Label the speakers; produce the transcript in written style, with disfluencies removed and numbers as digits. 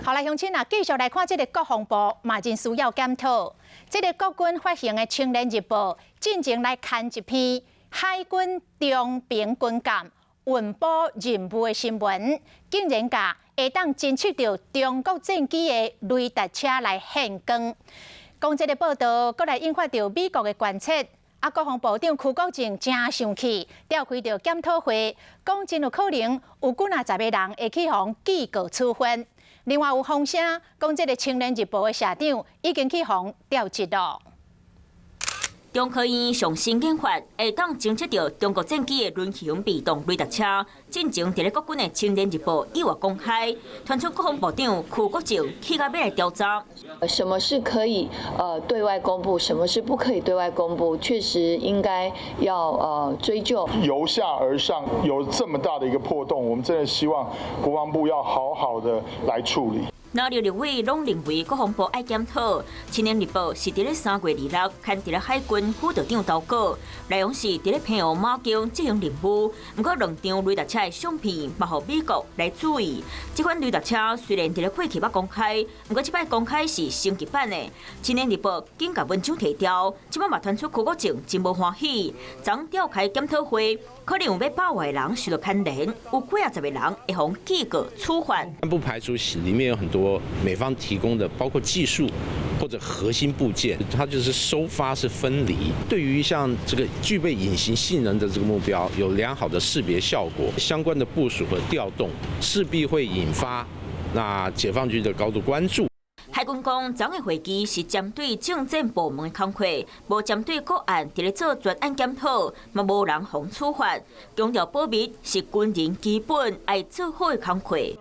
Speaker 1: 好來，鄉親啊，繼續來看這个國防部嘛，真需要檢討。這个國軍發行的《青年日報》進前來刊一篇海軍長平軍艦運補任務的新聞，竟然共會當偵測著中國戰機的雷達車來獻光。講這个報道，閣來引發著美國的關切。啊，國防部長邱國正誠生氣，召開著檢討會，講真有可能有幾若十个人會去予記過處分。另外有風聲講，這个《青年日報》的社長已經去予調職囉。
Speaker 2: 中科院上新研發會當偵測著中國戰機的輪形被動雷達車，進前佇咧國軍的《青年日報》意外公開，傳出國防部長邱國正氣甲欲來調查。
Speaker 3: 什麼是可以對外公布，什麼是不可以對外公布？確實應該要追究。
Speaker 4: 由下而上有這麼大的一個破洞，我們真的希望國防部要好好的來處理。
Speaker 2: 藍綠立委攏認為國防部愛檢討。青年日報是佇咧3月26刊佇咧海軍副道長投稿，內容是佇咧澎湖馬公執行任務。毋過兩張雷達車的相片嘛，予美國來注意。這款雷達車雖然佇咧過去捌公開，毋過這擺公開是升級版的。青年日報緊共文章提掉，這擺嘛傳出邱國正真無歡喜，昨召開檢討會，可能有欲百外人受到牽連，有幾仔十个人會予記過處罰。
Speaker 5: 不排除裡面有很多美方提供的，包括技術或者核心部件，它就是收發是分離。對於像這個具備隱形性能的這個目標，有良好的識別效果，相關的部署和調動勢必會引發那解放軍的高度關注。
Speaker 2: 海軍講，昨的會議是針對政戰部門的工課，無針對個案佇咧做專案檢討，嘛無人予處罰。強調保密是軍人基本愛做好的工課。